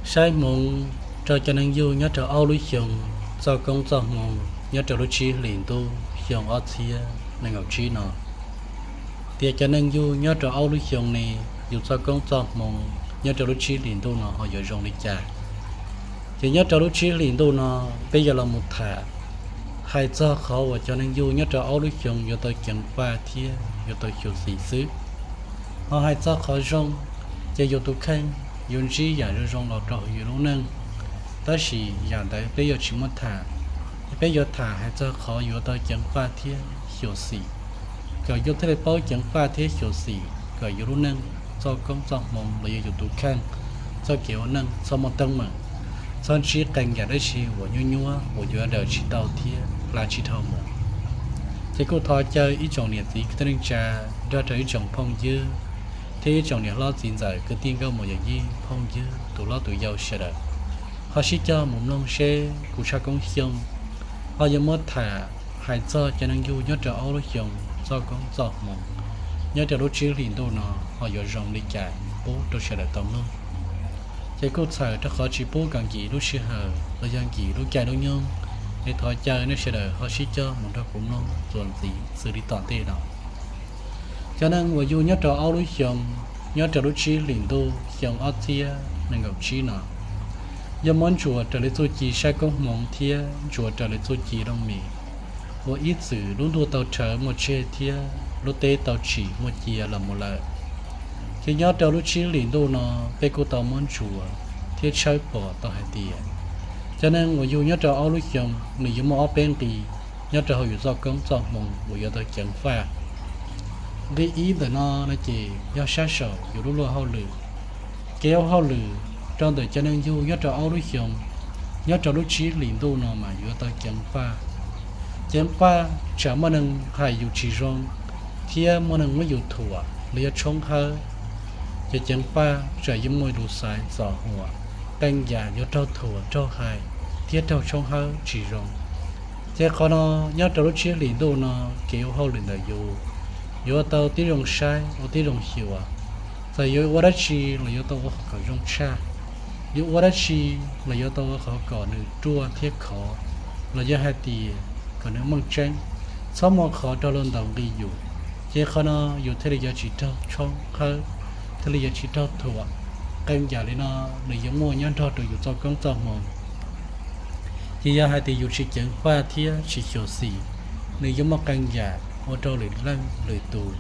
Saib hmoov rau cov neeg yug nyob rau ob lub xyoo txoj koob txoj hmoov nyob rau lub tsib hlis ntuj xyoo ob txhiab nees nkaum tsib no, tias cov neeg yug nyob rau ob lub xyoo ne, yus txoj koob txoj hmoov nyob rau lub tsib hlis ntuj no ho yuav zoo li cas. Ces nyob rau lub tsib hlis ntuj no, peb yuav los mus tham hais txog qhov uas cov neeg yug nyob rau ob lub xyoo yuav tau ceev faj thiab yuav tau xyuam xim xwb. Ho hais txog qhov zoo, ces yus tus kheej yuav ntsib yam zoo zoo los rau yus lub neej. Tab sis yam ntawd peb yuav tsis muab tham, peb yuav tham hais txog qhov yuav tau ceev faj thiab xyuam xim, kom yus thiaj li paub ceev faj thiab xyuam xim kom yus lub neej, txoj koob txoj hmoov los yog yus tus kheej, txoj kev ua neej txhob muaj teeb meem, txhob ntsib qee yam dab tsi uas nyuaj nyuaj uas yuav daws tsis tau thiab hla tsis dhau mus. Ces kuj thov caw ib tsoom niam txiv kwv tij neej tsa, nrog rau ib tsoom phooj ywg thiab ib tsoom niam hlob txiv ntxawm kwv tij nkauj muam yawm yij phooj ywg tus hlob tus yau sawv daws, ho sib cog mus mloog seb kuv tshaj koob xyoo ho yuav muab tham hais txog cov neeg yug nyob rau ob lub xyoo txoj koob txoj hmoov nyob rau lub tsib hlis ntuj no ho yuav zoo li cas pub rau sawv daws tau mloog. Ces kuj txhawm rau qhov tsis pub kom nkim lub sij hawm los yog nkim lub caij lub nyoog, es thov caw nej sawv daws ho sib cog mus nrog kuv mloog txuas ntxiv xws li tom ntej no. Cov neeg uas yug nyob rau ob lub xyoo, nyob rau lub tsib hlis ntuj xyoo ob txhiab nees nkaum tsib no, yog muab ntsuas raws li txuj ci saib koob hmoov thiab ntsuas raws li txuj ci looj mem, uas ib txwm lub ntuj tau rhawv muaj tseg thiab lub teb tau tsim muaj cia los mus lawm. Ces nyob rau lub tsib hlis ntuj no, peb kuj tau muab ntsuas thiab tshawb pom tau hais tias cov neeg uas yug nyob rau ob lub xyoo nws yuav muaj ob peb nqi nyob rau hauv yus txoj koob txoj hmoov uas yuav tau ceev faj. Nqi ib ntawm no no ces yog sab saum yus lub luag hauj lwm. Kev ua hauj lwm rau ntawm cov neeg yug nyob rau ob lub xyoo, nyob rau lub tsib hlis ntuj no mas yuav tau ceev faj. Ceev faj tsam muaj neeg hais yus tsis zoo thiab muaj neeg muab yus thuam los yog tshoob hawb, ces ceev faj tsam yuav muaj lus xaiv txom huam, qee yam yuav raug thuam raug hais thiab raug tshoob hawb tsis zoo. Ces qhov no, nyob rau lub tsib hlis ntuj no, kev ua hauj lwm ntawm yus yuav tau tib zoo saib ua tib zoo xyuas. Txawm yuav ua dab tsi los yuav tau ua qhov kom zoo tshaj, yuav ua dab tsi los yuav tau ua qhov kom nws ruaj thiab khov, los yog hais tias kom nws meej tseeb, txhob muaj qhov raug luag ntaus nqi yus. Ces qhov no yus thiaj li yuav tsis raug tshoob hawb, thiaj li yuav tsis raug thuam. Qee yam li no nws yuav muaj nyob nrog rau yus txoj koob txoj hmoo. Ces yog hais tias yus tsis ceev faj thiab tsis xyuam xim, nws yuav muaj qee yam ua rau lwm leej lwm tus,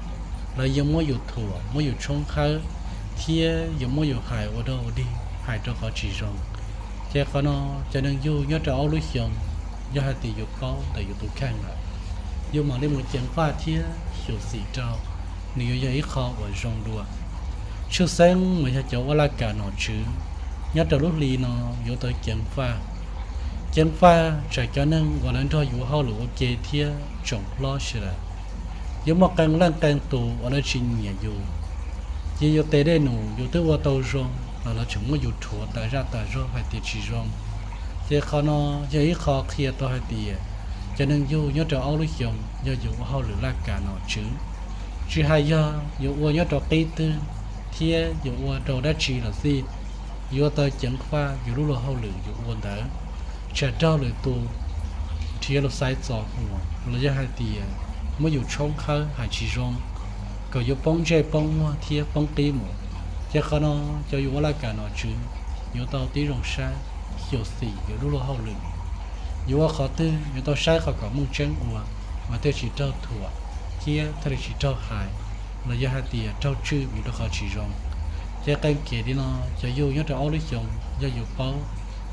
lawv yuav muab yus thuam, muab yus tshoob hawb, thiab yuav muab yus hais ua dog ua dig, hais rau qhov tsis zoo. Ces qhov no, cov neeg yug nyob rau ob lub xyoo, yog hais tias yus paub ntawm yus tus kheej lawm, yus mam li mus ceev faj thiab xyuam xim rau, nws yuav yog ib qho uas zoo dua. Tshwj xeeb mas yog cov ua laj kam nom tswv, nyob rau lub hli no yuav tau ceev faj. Ceev faj tsam cov neeg uas lawv nrog yus ua hauj lwm ua ke thiab tsoom hlob sawv daws, yuav muaj qee leej qee tus uas lawv tsis nyiam yus. Ces yus tes dej num yus twb ua tau zoo los lawv tseem muab yus rhuav tas zaj tas zog hais tias tsis zoo. Ces qhov no yog ib qho qhia tau hais tias cov neeg yug nyob rau ob lub xyoo yog yus ua hauj lwm laj kam nom tswv. Tsis hais yog yus ua nyob rau qib twg thiab yus ua rau dab tsi los xij, yuav tau ceev faj yus lub luag hauj lwm yus ua ntawd. Tsam raug lwm tus nrhiav lus xaiv txom huam los yog hais tias muab yus tshoob hawb hais tsis zoo, kom yus poob ntsej poob muag thiab poob qib mus. Ces qhov no, cov yus ua laj kam nom tswv yuav tau tib zoo saib, xyuam xim yus lub luag hauj lwm. Yus ua qhov twg yuav tau saib qhov kom meej tseeb ua, mas thiaj tsis raug thuam thiab thiaj li tsis raug hais, los yog hais tias raug tswj mus rau qhov tsis zoo. Ces qee kev li no, cov yug nyob rau ob lub xyoo, yog yus paub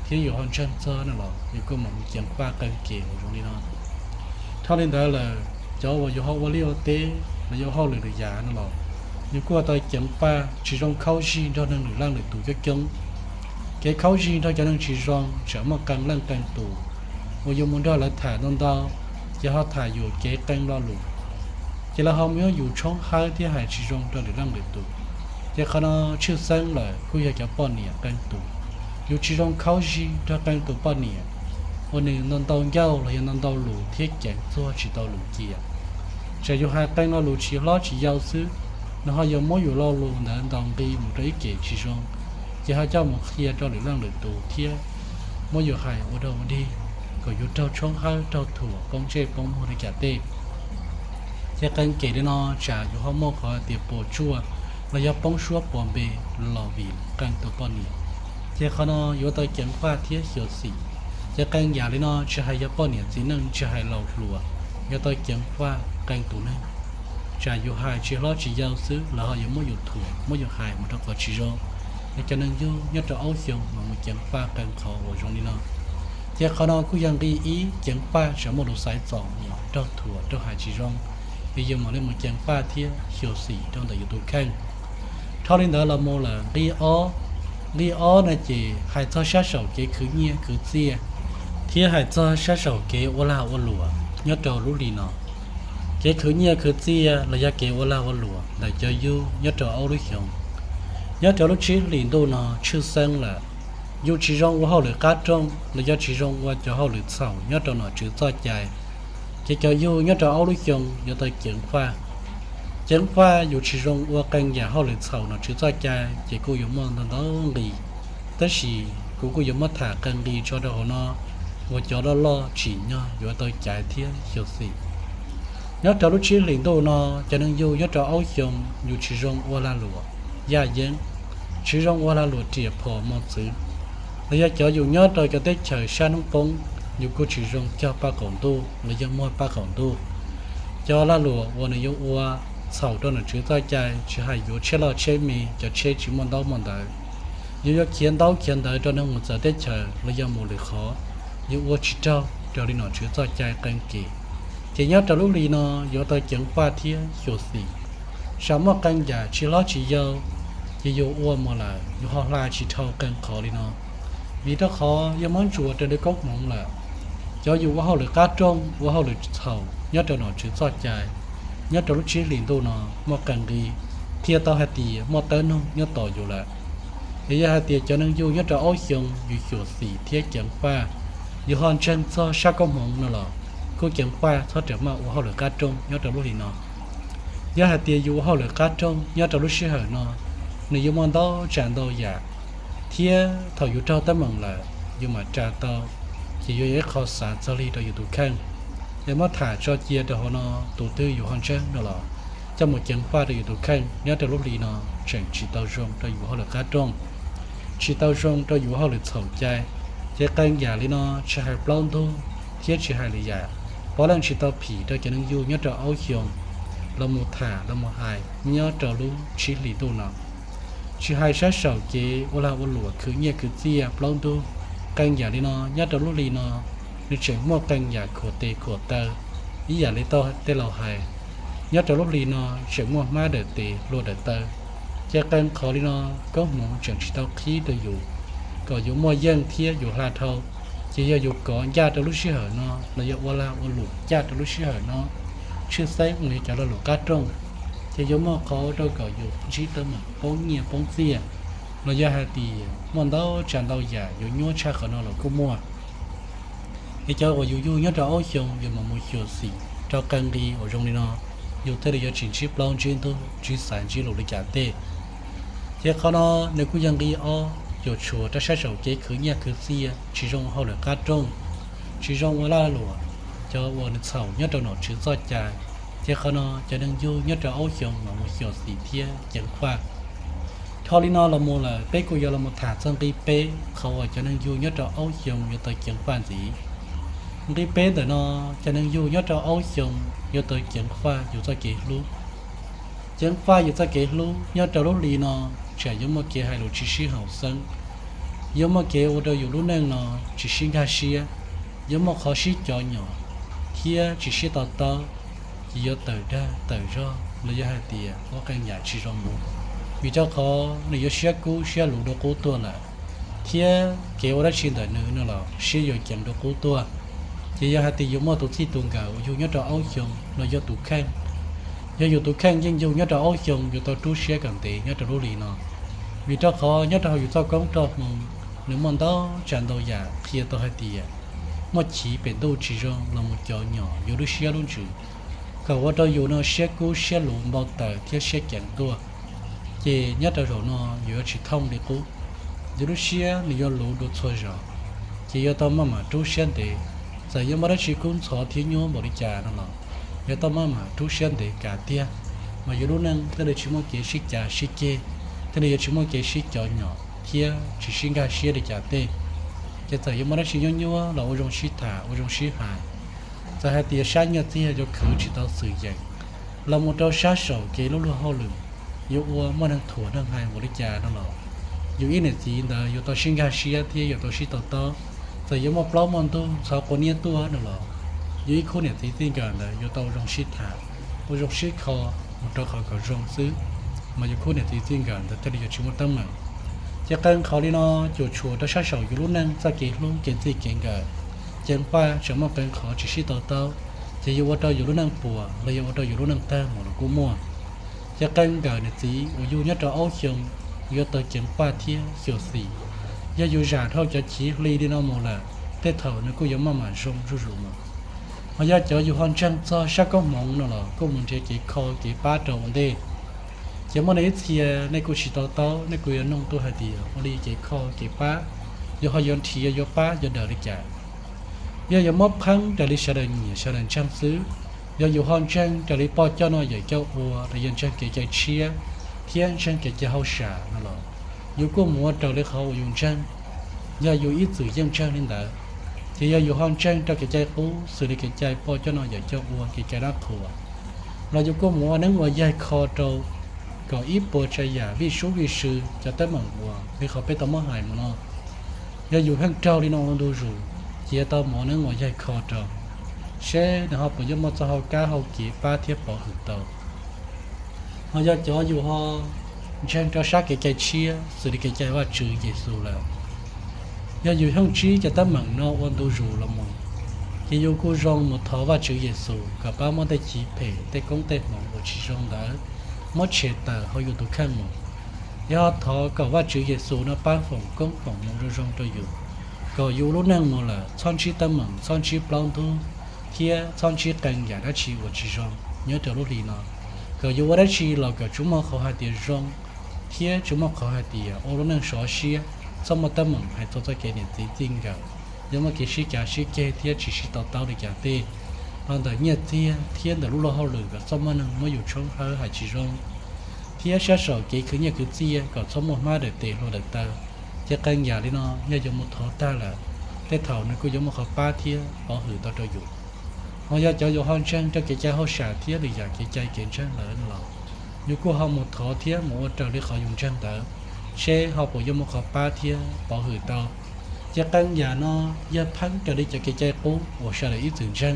thiab yus ho ntseeg txog no los yus kuj mam mus ceev faj qee kev uas zoo li no. Dhau li ntawd lawm, cov uas yus ho ua liaj ua teb los yog hauj lwm lwm yam no los, yus kuj tau ceev faj tsis zoo khaub zig nrog neeg lwm leej lwm tus coob coob. Kev khaub zig nrog cov neeg tsis zoo tsam muaj qee leej qee tus uas yus mus nrog lawv tham ntau ntau, ces ho tham yus kev qee lo lus, ces lawv ho muab yus tshoob hawb thiab hais tsis zoo rau lwm leej lwm tus. Ces qhov no tshwj xeeb lawm kuj yog cov poj niam qee tus. Yus tsis zoo khaub zig nrog qee tus poj niam uas nws ntau ntau ncauj los yog ntau ntau lus thiab ceev txuag tsis tau lus cia. Tsam yus hais qee lo lus tsis hlob tsis yau xwb, nws ho yuav muab yus lo lus ntawd ntaus nqi mus rau ib kev tsis zoo, ces ho coj mus qhia rau lwm leej lwm tus thiab muab yus hais ua dog ua dig kom yus raug tshoob hawb raug thuam poob ntsej poob muag li cas tej. Ces qee kem li no tsam yus ho muaj qhov tias puas tsuaj los yog poob suab puas npe los vim qee tus poj niam. Ces qhov no yuav tau ceev faj thiab xyuam xim. Ces qee yam li no tsis hais yog poj niam txiv neej tsis hais laus hluas, yuav tau ceev faj qee tus neeg. Tsam yus hais tsis hlob tsis yau xwb lawv ho yuav muab yus thuam muab yus hais mus rau qhov tsis zoo. Nws cov neeg yug nyob rau aub xyoo mas mus ceev faj qee qhov uas zoo li no. Ces qhov no kuj yog nqi ib ceev faj tsam muaj lus xaiv txom nyem raug thuam raug hais tsis zoo, es yus mam li mus ceev faj thiab xyuam xim rau ntawm yus tus kheej. Dhau li ntawd los mus lawm nqi ob. Nqi ob no ces hais txog sab saum kev khwv nyiaj khwv txiaj thiab hais txog sab saum kev ua lag ua luam nyob rau lub hli no. Kev khwv nyiaj khwv txiaj los yog kev ua lag ua luam ntawm cov yug nyob rau aub lub xyoo. Nyob rau lub tsib hlis ntuj no tshwj xeeb lawm, yus tsis zoo ua hauj lwm qab rooj los yog tsis zoo ua cov hauj lwm txhaum nyob rau nom tswv txoj cai, ces cov yug nyob rau aub lub xyoo yuav tau ceev faj. Ceev faj yus tsis zoo ua qee yam hauj lwm txhaum nom tswv txoj cai ces kuj yuav muaj ntau ntau nqi, tab sis kuv kuj yuav muab tham qee nqi tso rau hauv no uas cov loj loj tsim nyog yuav tau caiv thiab xyuam xim. Nyob rau lub tsib hlis ntuj no, cov neeg yug nyob rau aub xyoo yus tsis zoo ua lag luam yaj yeeb, tsis zoo ua lag luam riam phom mos txwv, los yog cov yus nyob rau cov teb chaws sab hnub poob, yus kuj tsis zoo cog paj qaum ntuj los yog muag paj qaum ntuj. Cov lag luam uas nws yuav ua txhaum rau nom tswv txoj cai tsis hais yuav tsheb loj tsheb me, cov tsheb tsis muaj ntaub muaj ntawv, yus yuav khiav ntaub khiav ntawv rau neeg mus txawv teb chaws los yog mus lwm qhov, yus ua tsis raug raws li nom tswv txoj cai qee kem. Ces nyob rau lub hli no yuav tau ceev faj thiab xyuam xim. Tsam muaj qee yam tsis hlob tsis yau, ces yus ua mus lawm yus ho hla tsis dhau qee qhov li no. Vim rau qhov yog muab ntsuas raws li koob hmoov lawm, cov yus ua hauj lwm qab rooj ua hauj lwm txhaum nyob rau nom tswv txoj cai, nyob rau lub tsib hlis ntuj no muaj qee nqi qhia tau hais tias muaj tawb noog nyob tos yus lawm. Es yog hais tias cov neeg yug nyob rau aub xyoo yus xyuam xim thiab ceev faj, yus ho ntseeg txog sab koob hmoov no los kuj ceev faj txhob rawm maj ua hauj lwm qab rooj nyob rau lub hli no. Yog hais tias yus ua hauj lwm qab rooj nyob rau lub sij hawm no, nws yuav muaj ntau tsav ntau yam, thiab thaum yus raug teeb meem lawm yus mam ras tau, ces yuav yog ib qho xav txog li rau yus tus kheej. Es muab tham tso cia rau hauv no, tus twg yus ho ntseeg no los coj mus ceev faj rau yus tus kheej nyob rau lub hli no tseem tsis tau zoo rau yus hauj lwm qab rooj, tsis tau zoo rau yus hauj lwm txhaum cai. Ces qee yam li no tsis hais plaub ntug thiab tsis hais lwm yam, puav leej tsis tau phim rau cov neeg yug nyob rau aub xyoo los mus tham los mus hais nyob rau lub tsib hlis ntuj no. Tsis hais sab saum kev ua lag ua luam khwv nyiaj khwv txiaj plaub ntug, qee yam li no nyob rau lub hli no nws tseem muaj qee yam khuam tes khuam taw. Ib yam li tau tej laus hais, nyob rau lub hli no tseem muaj hmab dawm tes hlua dawm taw. Ces qee qhov li no koob hmoov tseem tsis tau qhib rau yus kom yus muaj yeej thiab yus hla dhau. Ces yog yus kov ncaj rau lub sij hawm no los yog ua lag ua luam ncaj rau lub sij hawm no, tshwj xeeb los yog cov lag luam qab rooj, ces yuav muaj qhov rau kom yus ntsib teeb meem poob nyiaj poob txiaj, los yog hais tias muaj ntau tsav ntau yam yuav nyuaj tshaj qhov no los kuj muaj. Es cov uas yus yug nyob rau aub xyoo yus mam mus xyuam xim rau qee nqi uas zoo li no, yus thiaj li yuav tsis ntsib plaub ntsib ntug ntsib xaiv ntsib lus li cas tej. Ces qhov no nws kuj yog nqi ob, yuav tshuav rau sab saum kev khwv nyiaj khwv txiaj, tsis zoo hauj lwm qab rooj, tsis zoo ua lag luam, cov uas nws txhaum nyob rau nom tswv txoj cai. Ces qhov no cov neeg yug nyob rau aub xyoo mam mus xyuam xim thiab ceev faj. Dhau li no los mus lawm peb kuj yuav los mus tham txog nqi peb qhov uas cov neeg yug nyob rau aub xyoo yuav tau ceev faj ntxiv. Nqi peb ntawm no, cov neeg yug nyob rau aub xyoo yuav tau ceev faj yus txoj kev hlub. Ceev faj yus txoj kev hlub nyob rau lub hli no, tsam yuav muaj kev hais lus tsis sib haum xeeb, yuav muaj kev ua rau yus lub neej no tsis sib nkag siab, yuav muaj qhov sib cov nyom thiab tsis sib to taub, ces yuav tawm dag tawm zog los yog hais tias muaj qee yam tsis zoo mus. Vim rau qhov nws yuav siab kub siab luv dua qub tuaj lawm, thiab kev ua dab tsi ntawm nws no los siab yuav ceev dua qub tuaj. Ces yog hais tias yus muaj tus txij tus nkawm uas yug nyob rau aub xyoo los yog tus kheej, yog yus tus kheej yeej yug nyob rau aub xyoo yuav tau rub siab kom ntev nyob rau lub hli no. Vim rau qhov nyob rau hauv yus txoj koob roj hmoo, nws muaj ntau tsav ntau yam qhia tau hais tias muaj chiv pem ntuj tsis zoo los mus cov nyom yus lub siab lub ntsws, kom ua rau yus no siab kub siab luv npau taws thiab siab ceev tuaj. Ces nyob rau zaum no yus yuav tsis thooj li qub. yus lub siab nws yuav luv dua txhua zaus, ces yuav tau maj mam rub siab ntev. Txawm yuav muaj dab tsi kub ntxhov thiab nyuaj npaum li cas no los yuav tau maj mam rub siab ntev kav tiag, mas yus lub neej thiaj li tsis muaj kev sib cav sib ceg, thiaj li yuav tsis muaj kev sib cov nyom thiab tsis sib nkag siab li cas tej. Ces txawm yuav muaj dab tsi nyuaj nyuaj los ua zoo sib tham, ua zoo sib hais. Txawm hais tias sab nyiaj txiag yuav khwv tsis tau xwm yeem los mus rau sab saum kev luaj luag hauj lwm, yuav ua muaj neeg thuam neeg hais npaum li cas no los yus ib niam txiv ntawd yuav tau sib nkag siab thiab yuav tau sib to taub. Txawm yuav muaj plaub muaj ntug ntxhov quav niab tuaj no los yus ib khub niam txiv txij nkawm ntawd yuav tau ua zoo sib tham, ua zoo sib kho mus rau qhov kom zoo xwb, mas yus khub niam txiv txij nkawm ntawd thiaj li yuav tsis muaj teeb meem. Ces qee qhov li no cuam tshuam rau sab saum yus lub neej txoj kev hlub kev txij kev nkawm. Ceev faj tseem muaj qee qhov tsis sib to taub, ces yuav ua rau yus lub neej puas los yog ua rau yus lub neej tawg mus los kuj muaj. Ces qee nkawm niam txiv uas yug nyob rau aub xyoo yuav tau ceev faj thiab xyuam xim. Yog yus zam dhau cov chiv hli li no mus lawm, tej thaum nws kuj yuav maj mam zoo zuj zus mus. Ho yog cov yus ho ntseeg txog sab koob hmoov no los kuj mus nrhiav kev kho kev pab rau ua ntej. Ces muaj nej ib txhia nej kuj tsis to taub, nej kuj yuav nug tuaj hais tias ua li kev kho kev pab, yus ho yuav nrhiav yuav pab yuav daws li cas? Yog yuav muab pheeb raws li sawv daws nyiam sawv daws ntseeg xwb, yog yus ho ntseeg raws li poj coj noj yawm coj ua los yog ntseeg kev cai tshiab thiab ntseeg kev cai hauj sam no los yus kuj mus ua raws li qhov uas yus ntseeg. Yog yus ib txwm yeej ntseeg li ntawd, ces yog yus ho ntseeg rau kev cai qub xws li kev cai poj coj noj yawm coj ua, kev cai dab qhuas, los yus kuj mus ua neeb ua yaig kho rau kom ib puas tsav yam vij sub vij sw cov teeb meem uas li qhov peb tau muab hais mus no. Yog yus pheej raug li no ua ntu zus, ces yuav tau mus ua neeb ua yaig kho rau, seb nws ho puas yuav muaj txoj hau kab hau kev pab thiab pov hwm tau. Ho yog cov yus ho ntseeg rau sab kev cai tshiab xws li kev cai Vajtswv Yexus lawm, yog yus pheej ntsib cov teeb meem no ua ntu zus los mus, ces yus kuj zoo mus thov Vajtswv Yexus kom pab muab tej chiv phem tej koob tej hmoov uas tsis zoo ntawd muab tshem tawm hauv yus tus kheej mus. Yog thov kom Vajtswv Yexus no pab foom koob foom hmoov zoo zoo rau yus, kom yus lub neej mus lawm txhob ntsib teeb meem txhob ntsib plaub ntug thiab txhob ntsib qee yam dab tsi uas tsis zoo nyob rau lub hli no, kom yus ua dab tsi los kom tsuas muaj qhov hais tias zoo thiab tsuas muaj qhov hais tias ua lub neej sov siab, txhob muaj teeb meem hais txog txoj kev niam txiv txij nkawm, yuav muaj kev sib cav sib ceg thiab tsis sib to taub li cas tej, los ntawm nyiaj txiag thiab ntawm lub luag hauj lwm kom txhob muaj neeg muab yus tshoob hawb hais tsis zoo, thiab sab saum kev khwv nyiaj khwv txiaj kom txhob muaj hmab daim tes hlua daim taw. Ces qee yam li no yog yuav mus thov tag lawm, tej thaum nws kuj yuav muaj qhov pab thiab pov hwm tau rau yus. Ho yog cov yus ho ntseeg rau kev cai hauj sam thiab lwm yam kev cai kev ntseeg lawm no los, yus kuj ho mus thov thiab mus ua raws li qhov yus ntseeg ntawd, seb ho puas yuav muaj qhov pab thiab pov hwm tau. Ces qee yam no yog pheeb raws li cov kev cai qub uas sawv daws ib txwm ntseeg.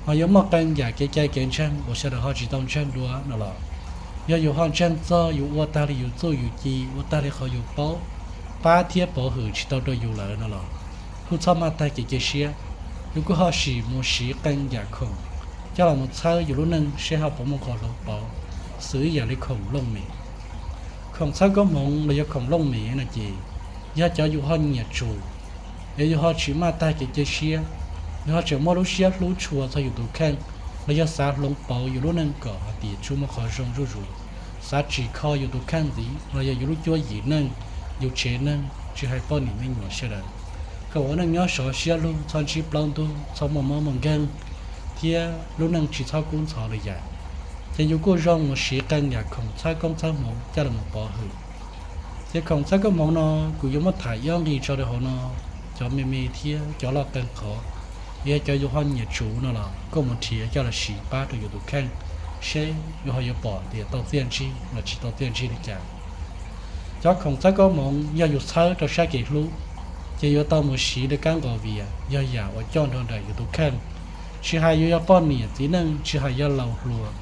Ho yuav muaj qee yam kev cai kev ntseeg uas sawv daws ho tsis tau ntseeg dua no los, yog yus ho ntseeg txog yus ua tag li yus txuj yus ci, ua tag li qhov yus paub, pab thiab pov hwm tsis tau rau yus lawm no los, kuj txhob maj tag kev cia siab. Yus kuj ho sim mus siv qee yam khoom coj los mus txhawb yus lub neej seb ho puas muaj qhov hloov pauv, xws ib yam li khoom looj mem. Khoom txhawb koob hmoov los yog khoom looj mem no ces, yog cov yus ho nyiam tsum, es yus ho tsis maj tag kev cia siab, yus ho tseem muaj lub siab hlub tshua txog yus tus kheej, los yog xav hloov pauv yus lub neej kom hais tias tsuas muaj qhov zoo zuj zus, xav tsim kho yus tus kheej ntxiv los yog yus lub cuab yim neej, yus tsev neeg tsis hais poj niam me nyuam sawv daws, kom ua neej nyob sov siab lug txhob ntsib plaub ntug txhob muaj mob muaj nkeeg, thiab lub neej tsis txhob kub ntxhov li yam. Ces yus kuj zoo mus siv qee yam khoom txhawb koob txhawb hmoov coj los pov hwm. Ces khoom txhawb koob hmoov no kuv yuav muab tham ib ob nqi tso rau hauv no, cov me me thiab cov loj qee qhov, yog cov yus ho nyiam tsum no los kuj mus nrhiav coj los siv pab rau yus tus kheej, seb yus ho yuav pom tias tau txiaj ntsig los tsis tau txiaj ntsig li cas. Cov khoom txhawb koob hmoov yog yus txhawb rau sab kev hlub, ces yuav tau mus siv rau kab nqos vias yog yam uas coj nrog nraim yus tus kheej. Tsis hais yus yog poj niam txiv neej tsis hais yog laus hluas,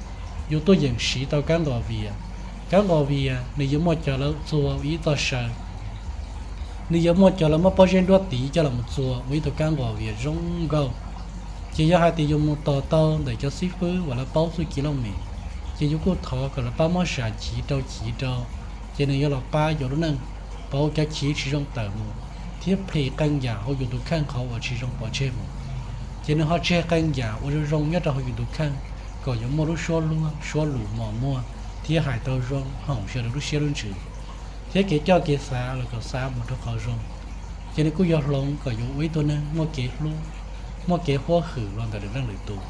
yus tuaj yeem siv tau kab nqos vias. Kab nqos vias nws yuav muaj cov lawv txua ua ib txoj saw, nws yuav muaj cov lawv muab pob zeb nruab tiv coj los txua ua ib tug kab nqos vias zoo nkauj. Ces yog hais tias yus mus tos tau ntawm cov xib fwb uas lawv paub txuj ci looj mem, ces yus kuj thov kom lawv pab muab sam chiv rau chiv rau, ces nws yuav los pab yus lub neej pauv cov chiv tsis zoo tawm mus, thiab plhis qee yam hauv yus tus kheej qhov uas tsis zoo pov tseg mus. Ces nws ho tseg qee yam uas zoo zoo nyob rau hauv yus tus kheej, kom yuav muaj lub suab luag suab lus mos muag thiab hais tau zoo haum sawv daws lub siab lub ntsws. thiab kev coj kev xav los kom xav mus rau qhov zoo. Ces nws kuj yog hloov kom yus ua ib tug neeg muaj kev hlub, muaj kev huab hwm los ntawm lwm leej lwm tus.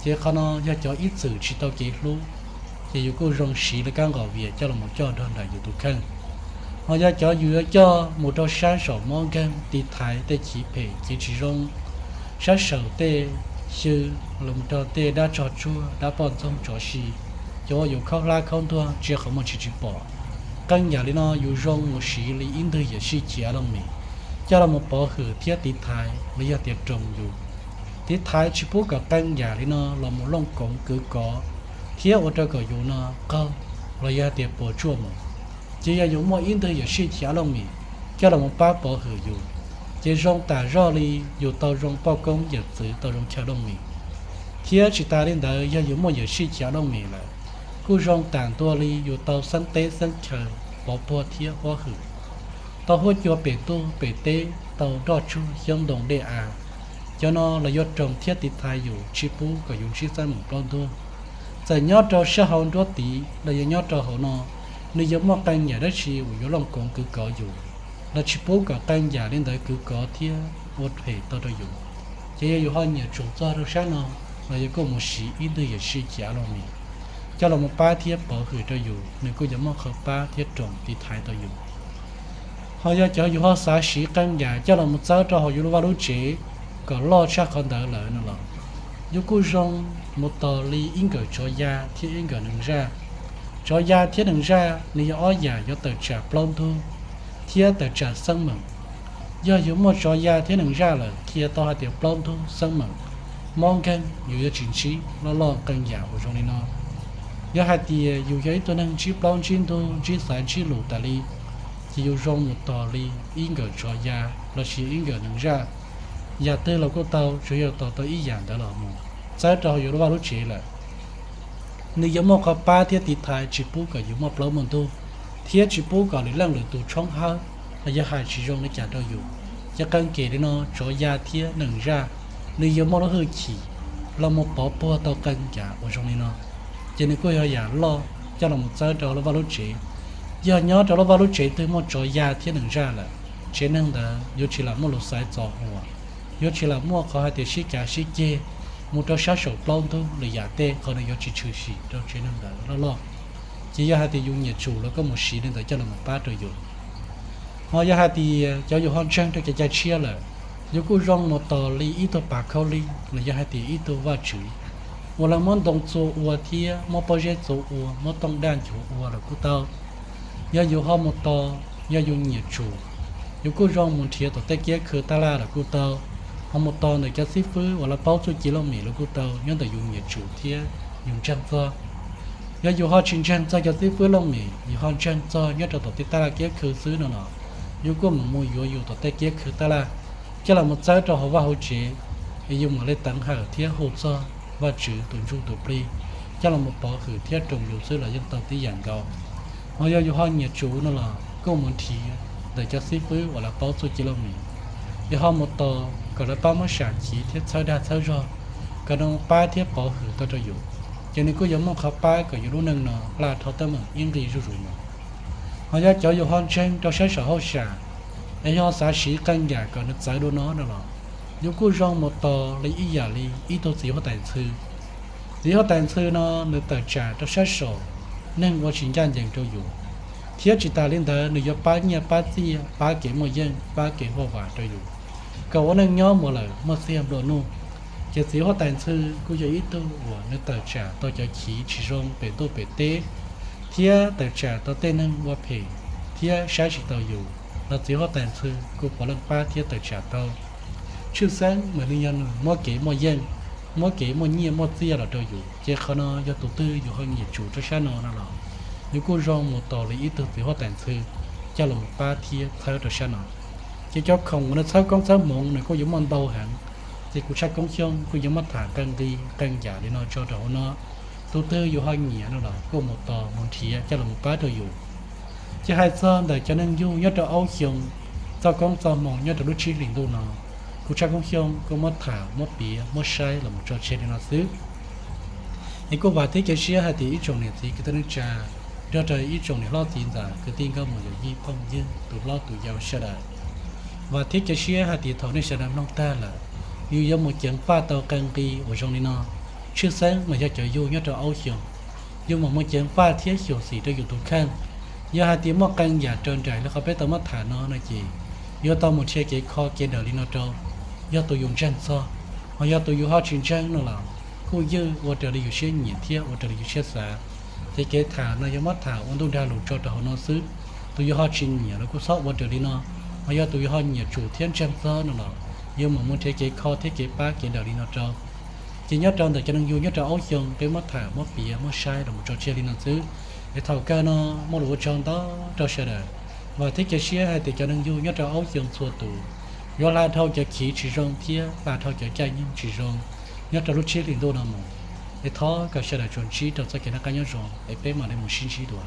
Ces qhov no yog cov ib txwm tsis tau kev hlub, ces yus kuj zoo siv lawv kab nqos vias coj los mus coj nrog nraim yus tus kheej. Ho yog cov yus yuav coj mus rau sab saum mob nkeeg tiv thaiv tej chiv phem kev tsis zoo, sab saum tej xyw, los rau tej dab tsog tsuag, dab poj ntxoog tsov si, cov uas yus khaub hlab khaub ntuag ntsia qhov muag tsis tsis pom. Qee yam li no yus zoo mus siv li ib ntwg yawm sij chiv av looj mem coj los mus pov hwm thiab tiv thaiv los yog tias roos yus, tiv thaiv tsis pub kom qee yam li no los mus looj koov kwv kov thiab ua rau kom yus no qaug los yog hais tias puas tsuaj mus. Ces yog yus muaj ib ntwg yawm sij chiv av looj mem coj los mus pab pov hwm yus, ces zoo tam zoj li yus tau zoo poj koob yawm txwv tau zoo chaw looj mem. Thiab tsis tas li ntawd, yog yus muaj yawm sij chiv av looj mem lawm, kuj zoo tam ntua li yus tau xeeb teb xeeb chaw pov puag thiab huab hwm, tau huab cua pem ntuj pem teb, tau nroj tsuag xyoob ntoo dej av. Cov no los yuav roos thiab tiv thaiv yus tsis pub kom yus ntsib xeeb meem plaub ntug. Txawm nyob rau sab hauv nruab tiv los yog nyob rau hauv no, nws yuav muaj qee yam dab tsi uas yuav looj koov kwv kov yus, los tsis pub kom qee yam li ntawd kwv kov thiab ua phem tau rau yus. Ces yog yus ho nyiam tsum txog rau sab no, los yog kuj mus siv ib ntwg yawm sij chiv av looj mem coj los mus pab thiab pov hwm rau yus, nws kuj yuav muaj qhov pab thiab roos tiv thaiv tau yus. Ho yog cov yus ho xav siv qee yam coj los mus txawb rau hauv yus lub vaj lub tsev kom loj tshaj qhov ntawd lawm no los, yus kuj zoo mus tos li ib nkawm tsov ya thiab ib nkawm nees zaj. Tsov ya thiab nees zaj nws yog ob yam yuav tawm tsam plaub ntug thiab tawm tsam xeeb meem. Yog yus muaj tsov ya thiab nees zaj lawm, qhia tau hais tias plaub ntug xeeb meem, mob nkeeg yus yuav tsis ntsib loj loj qee yam uas zoo li no. Yog hais tias yus yog ib tug neeg ntsib plaub ntsib ntug, ntsib xaiv ntsib lus tas li, ces yus zoo mus tos li ib nkawm tsov ya los sis ib nkawm nees zaj. Yam twg los kuj tau, tsuas yog tos tau ib yam ntawd los mus txawb rau hauv yus lub vaj lub tsev lawm, nws yuav muaj qhov pab thiab tiv thaiv tsis pub kom yus muaj plaub muaj ntug, thiab tsis pub kom lwm leej lwm tus tshoob hawb los yog hais tsis zoo li cas rau yus. Ces qee kem li no, tsov ya thiab nees zaj, nws yuav muaj lub hwj chim los mus pov puag tau qee yam uas zoo li no. Ces nws kuj yog yam loj coj los mus txawb rau lub vaj lub tsev. Yog nyob rau lub vaj lub tsev twg muaj tsov ya thiab nees zaj lawm, tsev neeg ntawd yuav tsis lam muaj lus xaiv txo hua, yuav tsis lam muaj qhov hais tias sib cav sib ceg mus rau sab saum plaub ntug lwm yam tej, qhov nws yuav tsis tshwm sim rau tsev neeg ntawd loj loj. Ces yog hais tias yus nyiam tsum los koj mus siv li ntawd coj los mus pab rau yus. Ho yog hais tias cov yus ho ntseeg rau cov cai tshiab lawm, yus kuj zoo mus tos li ib tug pas khaub lig los yog hais tias ib tug vaj tswv uas lawv muab ntoo txua ua thiab muab pob zeb txua ua, muab tooj daj nchuav ua los kuj tau. Yog yus ho mus tos, yog yus nyiam tsum, yus kuj zoo mus nrhiav tom tej kiab khw taj laj los kuj tau. Ho mus tos ntawm cov xib fwb uas lawv paub txuj ci looj mem los kuj tau, nyob ntawm yus nyiam tsum thiab yus ntseeg txog. Yog yus ho tsis ntseeg txog cov xib fwb looj mem, yus ho ntseeg txog nyob rau tom tej taj laj kiab khw xwb no los, yus kuj mam mus yuav yus tom tej kiab khw taj laj coj los mus txawb rau hauv vaj hauv tsev, es yus mam li teev hawm thiab hu txog Vajtswv tus ntsuj tus plig coj los mus pov hwm thiab roos yus xwb los yeej tau tib yam nkaus. Ho yog yus ho nyiam tsum no los kuj mus nrhiav ntawm cov xib fwb uas lawv paub txuj ci looj mem, yus ho mus tos kom lawv pab muab sam chiv thiab txhawb dag txhawb zog, kom nws pab thiab pov hwm tau rau yus, ces nws kuj yuav muaj qhov pab kom yus lub neej no laj dhau teeb meem ib nqi zuj zus mus. Ho yog cov yus ho ntseeg rau sab saum hauj sam, es yog xav siv qee yam kom nws txawv dua no no los, yus kuj zoo mus tos li ib yam li ib tug txiv huab tais ntxhw. Txiv huab tais ntxhw no nws tawm tsam rau sab saum neeg ua tsis ncaj ncees rau yus, thiab tsis tas li ntawd nws yuav pab nyiaj pab txiaj, pab kev muaj yeej, pab kev huaj vam rau yus, kom ua neej nyob mus lawm muaj txiag nplua nuj. Ces txiv huab tais ntxhw kuj yog ib tug uas nws tawm tsam tau cov chiv tsis zoo pem ntuj pem teb, thiab tawm tsam tau tej neeg ua phem thiab saib tsis taus yus, los txiv huab tais ntxhw kuj puav leej pab thiab tawm tsam tau. Tshwj xeeb mas nws yog nws muab kev muaj yeej, muab kev muaj nyiaj muaj txiaj los rau yus. Ces qhov no yog tus twg yus ho nyiam tsum rau sab no no los, yus kuj zoo mus tos li ib tug txiv huab tais ntxhw coj los pab thiab txhawb rau sab no. Ces cov khoom uas nws txhawb koob txhawb hmoov nws kuj yuav muaj ntau heev, ces kuv Tshaj Koob Xyooj kuj yuav muab tham qee nqi qee yam li no tso rau hauv no. Tus twg yus ho nyiam no los kuj mus tos mus nrhiav coj los pab rau yus. Ces hais txog ntawm cov neeg yug nyob rau aub xyoo txoj koob txoj hmoo nyob rau lub tsib hlis ntuj no, kuv Tshaj Koob Xyooj kuj muab tham muab piav muab saib los mus tso tseg li no xwb. Es kuj vam thiab cia siab hais tias ib tsoom niam txiv kwv tij neej tsa, Nyob rau ib tsoom niam hlob txiv ntxawm kwv tij nkauj muam yawm yij phooj ywg tus hlob tus yau sawv daws, vam thiab cia siab hais tias thaum nej sawv daws mloog tag lawm, yus yuav mus ceev faj tau qee nqi uas zoo li no. Tshwj xeeb mas yog cov yug nyob rau aub xyoos, yus mam mus ceev faj thiab xyuam xim rau yus tus kheej. Yog hais tias muaj qee yam raws nraim li qhov peb tau muab tham no no ces yuav tau mus nrhiav kev kho kev daws li no rau. Yog tus yus ntseeg txog, ho yog tus yus ho tsis ntseeg no los kuj ywj ua raws li yus siab nyiam thiab ua raws li yus siab xav. Ces kev tham no yuav muab tham ua ntuj nrag lus tso rau hauv no xwb. Tus yus ho tsis nyiam los kuj txhob ua raws li no, ho yog tus yus ho nyiam tsum thiab ntseeg txog no los yuav mam mus nrhiav kev kho thiab kev pab kev daws li no rau. Ces nyob rau ntawm cov neeg yug nyob rau aub xyoos peb muab tham muab piav muab saib los mus tso tseg li no xwb. Es thaum kawg no muaj lus ua tsaug ntau rau sawv daws. Vam thiab cia siab hais tias cov neeg yug nyob rau aub xyoos txhua tus yuav hla dhau cov khiv tsis zoo thiab hla dhau cov caij nyoog tsis zoo nyob rau lub tsib hlis ntuj no mus. Es thov kom sawv daws tsuas ntsib rau txoj kev noj qab nyob zoo es peb mam li mus sib ntsib dua.